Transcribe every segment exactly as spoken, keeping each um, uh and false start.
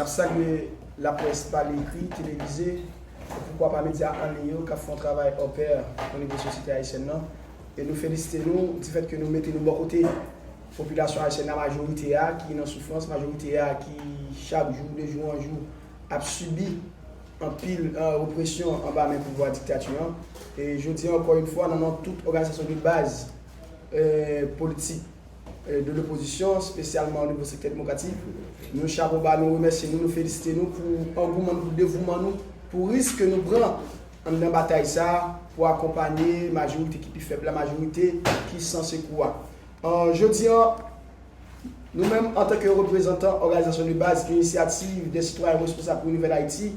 Ap salye laprès pale ekri, televize, e poukwa pa medya an liy yo k ap fè yon travay opè o nivo sosyete ayisyèn nan. E nou felisite nou difèt ke nou mete nou bò kote popilasyon ayisyèn la, majorite a ki nan soufrans, majorite a ki chak jou, de jou an jou, ap sibi anpil, eh, represyon anba men pouvwa diktati an. E jodi a, ankò yon fwa, nan non tout òganizasyon de baz, eh, politik, eh, de lopozisyon, espesyalman o nivo sektè demokratik, nou chapo ba, nou remèsye nou, nou felisite nou pou angouman nou, pou devouman nou, pou risk ke nou pran anndan batay sa a, pou akonpanye majorite ki pi fèb la, majorite ki san sekou a. Eh, jodi a, nou menm, antanke reprezantan òganizasyon de baz Initiative des Citoyens Responsables pour une Nouvelle Haïti,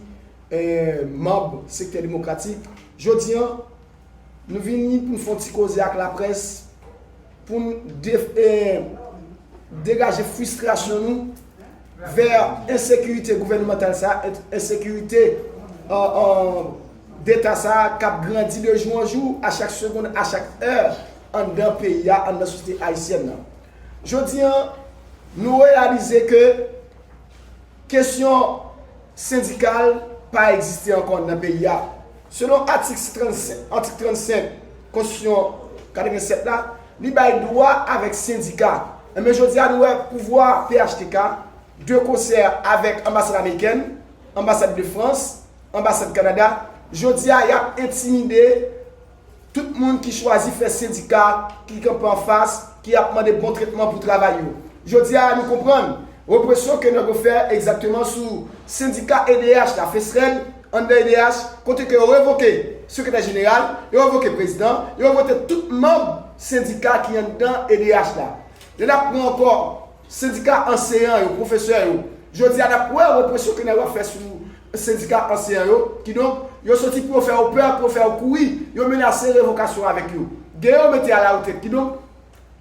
eh, manm sektè demokratik, jodi a, nou vini pou n fè yon ti koze ak laprès, pou n de-, eh, degaje fristrasyon nou vè ensekirite gouvènmantal sa, en-, ensekirite, eh, eh, deta sa k ap grandi de jou an jou, a chak segonn, a chak è, anndan peyi a, anndan sosyete ayisyèn nan. Jodi a, nou reyalize ke kesyon sendikal pa egziste ankò nan peyi a. Selon atik trannsenk, atik trannsenk Konstitisyon katrevennsèt la, li bay dwa avèk sendika. Enben, jodi a, nou wè pouvwa P H T K, de konsè avèk anbasad amerikèn, anbasad de Frans, anbasad Kanada, jodi a, y ap entimide tout moun ki chwazi fè sendika, ki kanpe anfas, ki ap mande bon tretman pou travay yo. Jodi a, nou konprann represyon ke nèg yo fè egzakteman sou sendika E D H la, Fesrel, anndan E D H, kote ke yo revoke sekretè jeneral, yo revoke prezidan, yo revoke tout manm sendika ki anndan E D H la. Lè n ap pran ankò sendika anseyan yo, pwofesè yo, jodi a n ap wè represyon ke nèg yo ap fè sou sendika anseyan yo. Kidonk, yo soti pou yo fè yo pè, pou yo fè yo kouri, yo menase revokasyon avèk yo. Gen yo mete a la retrèt. Kidonk,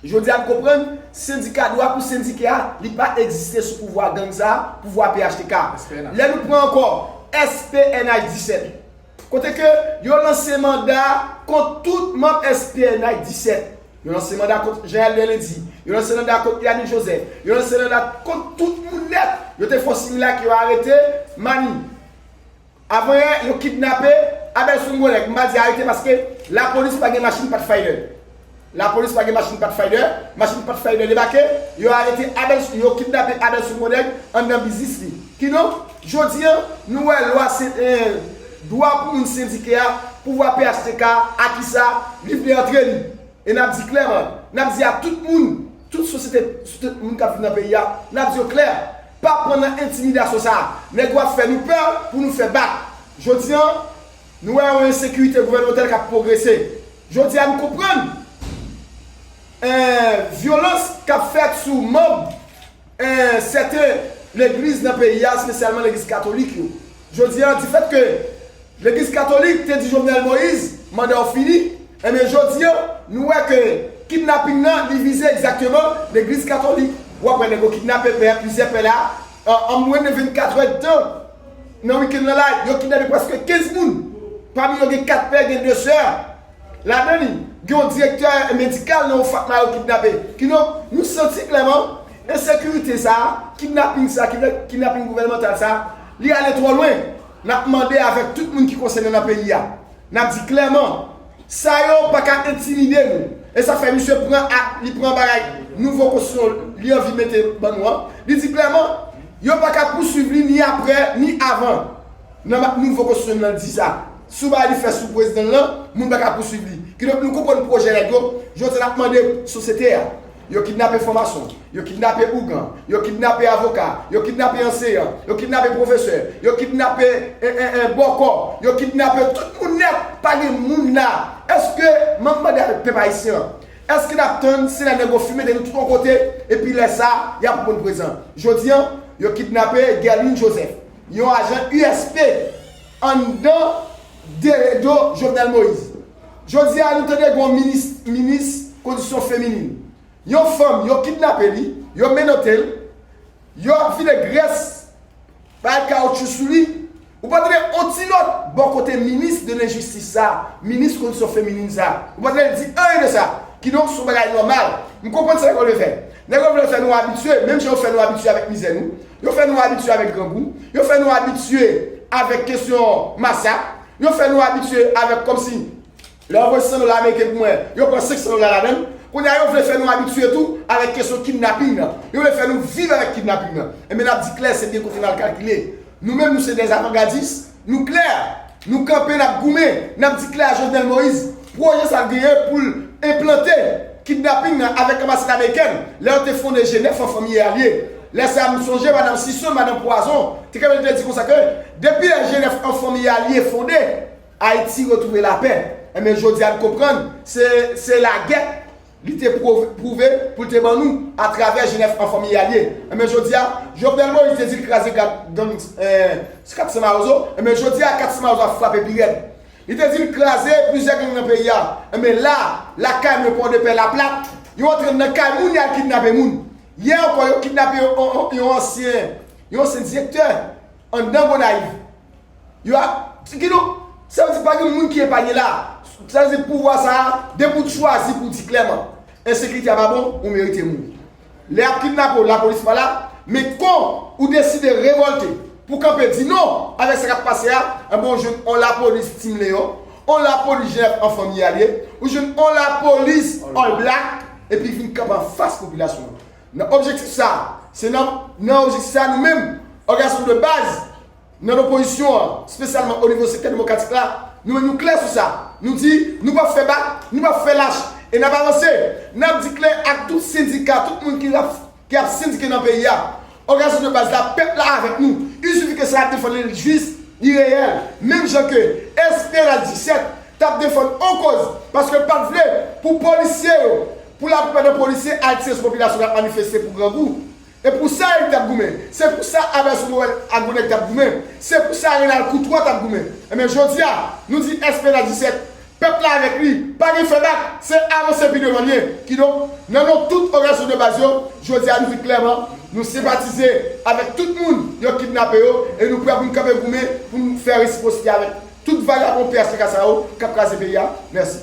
jodi a n konprann, sendika, dwa pou sendike a, li pa egziste sou pouvwa gang sa, pouvwa P H T K. Lè nou pran ankò S P N H disèt, kote ke yo lanse manda kont tout manm S P N H disèt. Yo lanse manda kont Jean Elder Lendy. Yo lanse manda kont Yanick Joseph. Yo lanse manda kont tout moun nèt. Yo te fè yon similak, yo arete Mani. Avan yè, yo kidnape Abelson Grodec. M pa di arete paske lapolis pa gen machin Pathfinder. Lapolis pa gen machin Pathfinder. Machin Pathfinder debake. Yo arete Abelson, yo kidnape Abelson Grodec anndan biznis li. Kidonk, jodi a, nou wè lwa se, eh, dwa pou moun sendike a, pouvwa P H T K, a kisa li vle antre li. E n ap di klèman, n ap di a tout moun, tout sosyete, sosyete moun k ap viv nan peyi a, n ap di yo klè, pa pran nan entimidasyon sa a. Nèg yo ap fè nou pè pou nou fè bak. Jodi a, nou wè yon ensekirite gouvènmantal k ap pwogrese. Jodi a, nou konprann, eh, vyolans k ap fèt sou manm eh, sèten legliz nan peyi a, espesyalman legliz katolik yo. Jodi a, difèt ke legliz katolik te di Jovenel Moïse, manda w fini, enben, jodi a, nou wè ke kidnaping nan, li vize egzakteman legliz katolik. W ap wè nèg yo kidnape pè, plizyè pè la, an, an mwens de vennkat è de tan, nan wikenn nan la, yo kidnape prèske kenz moun. Pami yo gen kat pè, gen de sè. Ladan li, gen yon direktè medikal nan Ofatma yo kidnape. Kidonk, nou santi klèman, ensekirite sa a, kidnaping sa a, kidna-, kidnaping gouvènmantal sa a, li ale twò lwen. N ap mande avèk tout moun ki konsène nan peyi a. N ap di klèman, sa yo pa ka entimide nou. E sa fè misye pran ak, li pran bagay nouvo konstitisyon li anvi mete ban nou an. Li di klèman, yo pa ka pouswiv li ni aprè, ni avan. Nan ma-, nouvo konstitisyon nan di sa. Si w pa li fè sou prezidan nan, moun pa ka pouswiv li. Kidonk, nou konprann pwojè nèg yo. Jodi a, n ap mande sosyete a. Yo kidnape franmason, yo kidnape ougan, yo kidnape avoka, yo kidnape anseyan, yo kidnape pwofesè, yo kidnape, en, en, en, bòkò, yo kidnape tout moun nèt. Pa gen moun la. Èske, m ap mande avèk pèp ayisyen an, èske n ap tann se lè nèg yo fin mete nou tout yon kote, epi lè sa a, y ap konprann prezan? Jodi a, yo kidnape Guerline Joseph, yon ajan U S P, anndan de do Jovenel Moïse. Jodi a, nou tande gen yon minis, minis kondisyon feminin. Yon fanm, yo kidnape li, yo menote l, yo ap vide grès, bay kawotchou sou li. Ou pa tande on ti nòt bò kote minis de lenjistis sa, minis kondisyon feminin sa. Ou pa tande l di anyen de sa. Kidonk, se yon bagay nòmal. M konprann sa yo vle fè. Nèg yo vle fè nou abitye, menm jan yo fè nou abitye avèk mizè nou, yo fè nou abitye avèk grangou, yo fè nou abitye avèk kesyon masak, yo fè nou abitye avèk kòmsi lè yo voye san dola ameriken pou mwen, yo pran senk san dola ladan l. Kounye a, yo vle fè nou abitye tou avèk kesyon kidnaping nan. Yo vle fè nou viv avèk kidnaping nan. Enben, n ap di klè, se byen kote n al kalkile. Nou menm, nou se dèzavangadis, nou klè, nou kanpe, n ap goumen, n ap di klè a Jovenel Moïse, pwojè sa l genyen pou l enplante kidnaping nan avèk anbasad amerikèn, lè yo te fonde G nèf an fanmi alye. Lè sa a, m sonje madanm Sison, madanm Pwazon, te kanpe, te di konsa ke depi lè G nèf an fanmi alye fonde, Ayiti retwouve lapè. Enben, jodi a, n konprann, se, se lagè li te pwouve, pwouve pou l te ban nou atravè G nèf an fanmi alye. Enben, jodi a, Jovenel Moïse te di l kraze gad gang, eh, kat san Mawozo. Enben, jodi a, kat san Mawozo ap frape pi rèd. Li te di l kraze plizyè gang nan peyi a. Enben, la, lakay mwen, Pòdepè, Laplat, yo antre nan kay moun, y al kidnape moun. Yè ankò, yo kidnape yon, yon, yon ansyen, yon ansyen direktè anndan Gonayiv. Yo ap, kidonk, sa vle di pa gen moun ki epanye la. Sa vle di pouvwa sa a, depi w chwazi pou w di klèman, ensekirite a pa bon, ou merite mouri. Lè y ap kidnape w, lapolis pa la, men kon ou deside revòlte pou kanpe di non avèk sa k ap pase a, enben, ou jwenn on lapolis Team Leon, on lapolis G nèf an fanmi alye, ou jwenn on lapolis All Black, epi vin kanpe anfas popilasyon an. Nan objektif sa a, se nan, nan objektif sa a, nou menm, òganizasyon de baz, nan opozisyon an, espesyalman o nivo sektè demokratik la, nou menm nou klè sou sa. Nou di, nou p ap fè bak, nou p ap fè lach, e n ap avanse. N ap di klè ak tout sendika, tout moun ki ap, ki ap sendike nan peyi a. Òganizasyon de baz la, pèp la avèk nou. Il suffit ke sa n ap defann li jis, li reyèl. Menm jan ke S P N H disèt t ap defann on koz, paske l pa t vle pou polisye yo, pou laplipè nan polisye al tire sou popilasyon k ap manifeste pou grangou. E pou sa Eric t ap goumen. Se pou sa Albert Soulouel ak Gonèg t ap goumen. Se pou sa Renald Coutreau t ap goumen. Enben, jodi a, nou di S P N H disèt, pèp la avèk li, pa gen fè bak, se avanse pi devan l ye. Kidonk, nan non tout òganizasyon de baz yo, jodi a, nou di klèman, nou senpatize avèk tout moun yo kidnape yo, e nou prè pou n kanpe goumen, pou n fè resipwosite avèk tout vagabon P H T K sa yo k ap kraze peyi a. Mèsi.